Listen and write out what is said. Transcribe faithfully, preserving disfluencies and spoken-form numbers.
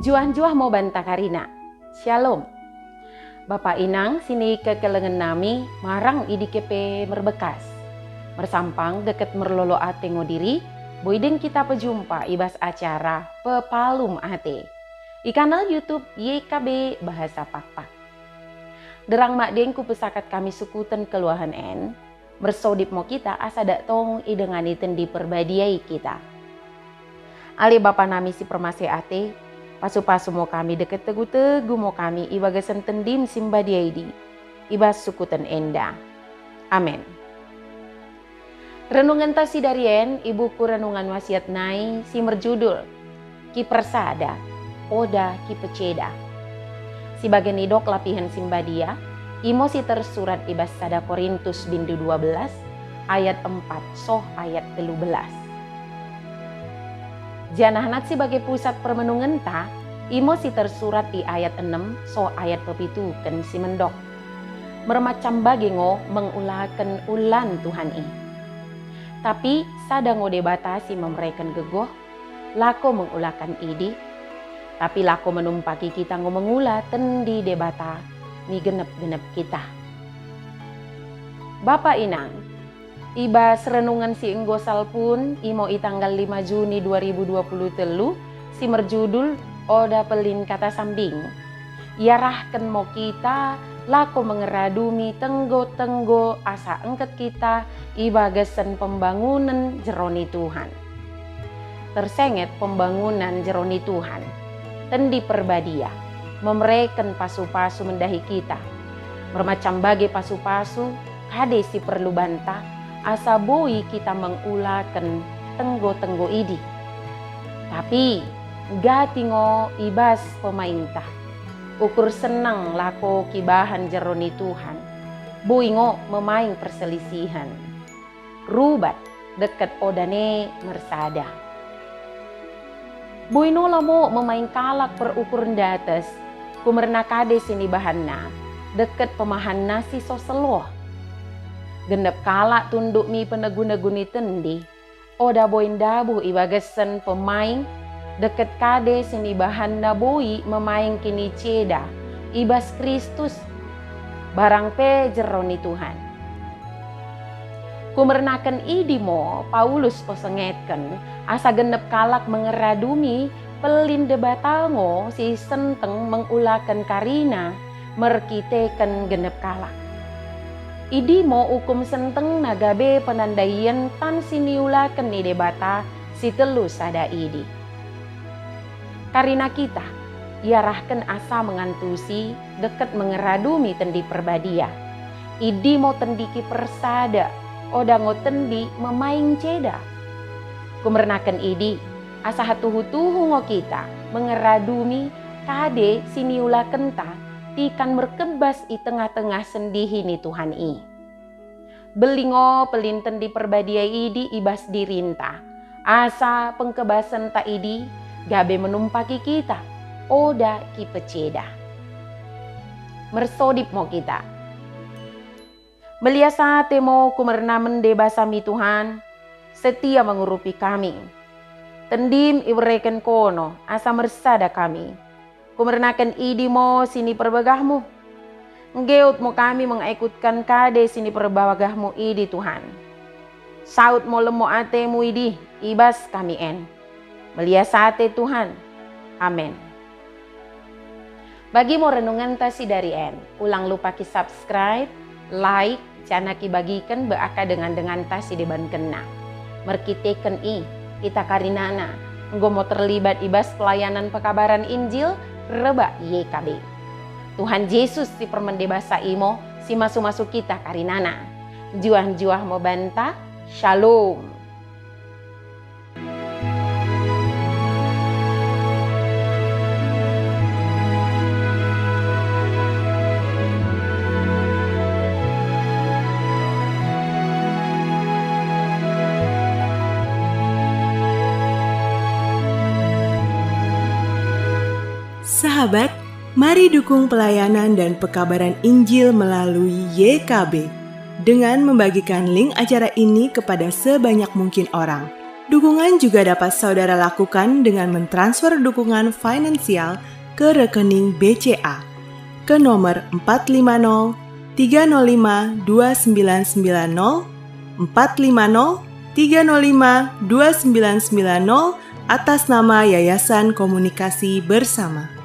Njuah-njuah mo banta karina. Syalom. Bapa inang sinikekelengen nami marang i dike pe merbekkas. Mersampang dekket merlolo ate ngo diri, boi deng kita pejumpa i bas acara Pepalum Ate i kanal YouTube Y K B Bahasa Pakpak. Sinderrang madeng kupesakat kami sukuten keluahen en, mersodip mo kita asa dak tong idengani Tendi Perbadia i kita. Ale Bapa nami si permaseh ate, pasu-pasu mo kami dekket tegu-tegu mo kami i bagasen Tendim si mbadia idi, i bas sukuten enda. Amen. Renungenta sidarien i buku Renungan Wasiat nai si merjudul Kipersada, Oda Kipeceda. Si bage nidok lapihen si mbadia, imo si tersurat i bas sada Korintus bindu dua belas ayat empat soh ayat tellu belas. Janah nat si bage pusat permenungenta, imo si tersurat i ayat enem soh ayat pepituken si mendok. Mermacam bage ngo mengulaken ulaan Tuhan i. Tapi sada ngo Debata si memereken gegoh, lako mengulaken idi, tapi lako menumpaki kita ngo mengula Tendi Debata mi genep-genep kita. Bapa inang, i bas renungen si enggo salpun, imo i tanggal lima Juni dua ribu dua puluh tellu, si merjudul Oda Pellin Kata Sambing, iarahken mo kita lako mengeradumi tenggo-tenggo asa engket kita i bagasen pembangunen jerro ni Tuhan. Tersenget pembangunen jerro ni Tuhan, Tendi Perbadia memereken pasu-pasu mendahi kita. Mermacam bage pasu-pasu kade si perlu banta, asa boi kita mengulaken tenggo-tenggo idi. Tapi gati ngo i bas pemaingta. Ukur senang lako kibahan jerro ni Tuhan, boi ngo memaing perselisihen, rubat dekket oda ne mersada. Boi nola mo memaing kalak perukur ndates, kumerna kade sinibahanna dekket pemahanna si so selloh. Genep kalak tunduk mi penegu-negu ni Tendi, oda boi ndabuh i bagasen pemaing dekket kade sinibahanna boi memaing kiniceda i bas Kristus, barang pe jerro ni Tuhan. Kumernaken idi mo Paulus pesengetken asa genep kalak mengeradumi pellin Debata ngo si senteng mengulaken karina merkiteken genep kalak. Idi mo ukum sentengna gabe penandaien tan siniulaken ni Debata si tellu sada idi. Karina kita iarahken asa mengantusi dekket mengeradumi Tendi Perbadia. Idi mo tendi kipersada, oda ngo tendi memaing ceda. Kumernaken idi, asa hatuhu-tuhu ngo kita mengeradumi kade siniulakenta tikan merkebas i tengah-tengah sendihi ni Tuhan i. Belli ngo pellin Tendi Perbadia idi i bas dirinta, asa pengkebasenta idi gabe menumpaki kita, oda kipeceda. Mersodip mo kita. Melias ate mo kumerna mende basami Tuhan, setia mengurupi kami. Tendim iberreken kono asa mersada kami. Kumernaken idi mo siniperbagahmu. Nggeut mo kami mengekutken kade siniperbagahmu idi Tuhan. Saut mo lemmo atemu idi i bas kami en. Melias ate Tuhan. Amen. Bagi mo renungenta sidari en, ulang lupa ki-subscribe, like, janah kibagiken bak dengan-denganta sidebankenna. Merkiteken i, kita karinana enggo mo terlibat i bas pelayanan pekabaran Injil rebbak Y K B. Tuhan Jesus si permende basa i mo si masu-masu kita karinana. Njuah-njuah mo banta. Shalom. Sahabat, mari dukung pelayanan dan pekabaran Injil melalui Y K B. dengan membagikan link acara ini kepada sebanyak mungkin orang. Dukungan juga dapat saudara lakukan dengan mentransfer dukungan finansial ke rekening B C A ke nomor empat lima nol tiga nol lima dua sembilan sembilan nol, empat lima nol tiga nol lima dua sembilan sembilan nol, atas nama Yayasan Komunikasi Bersama.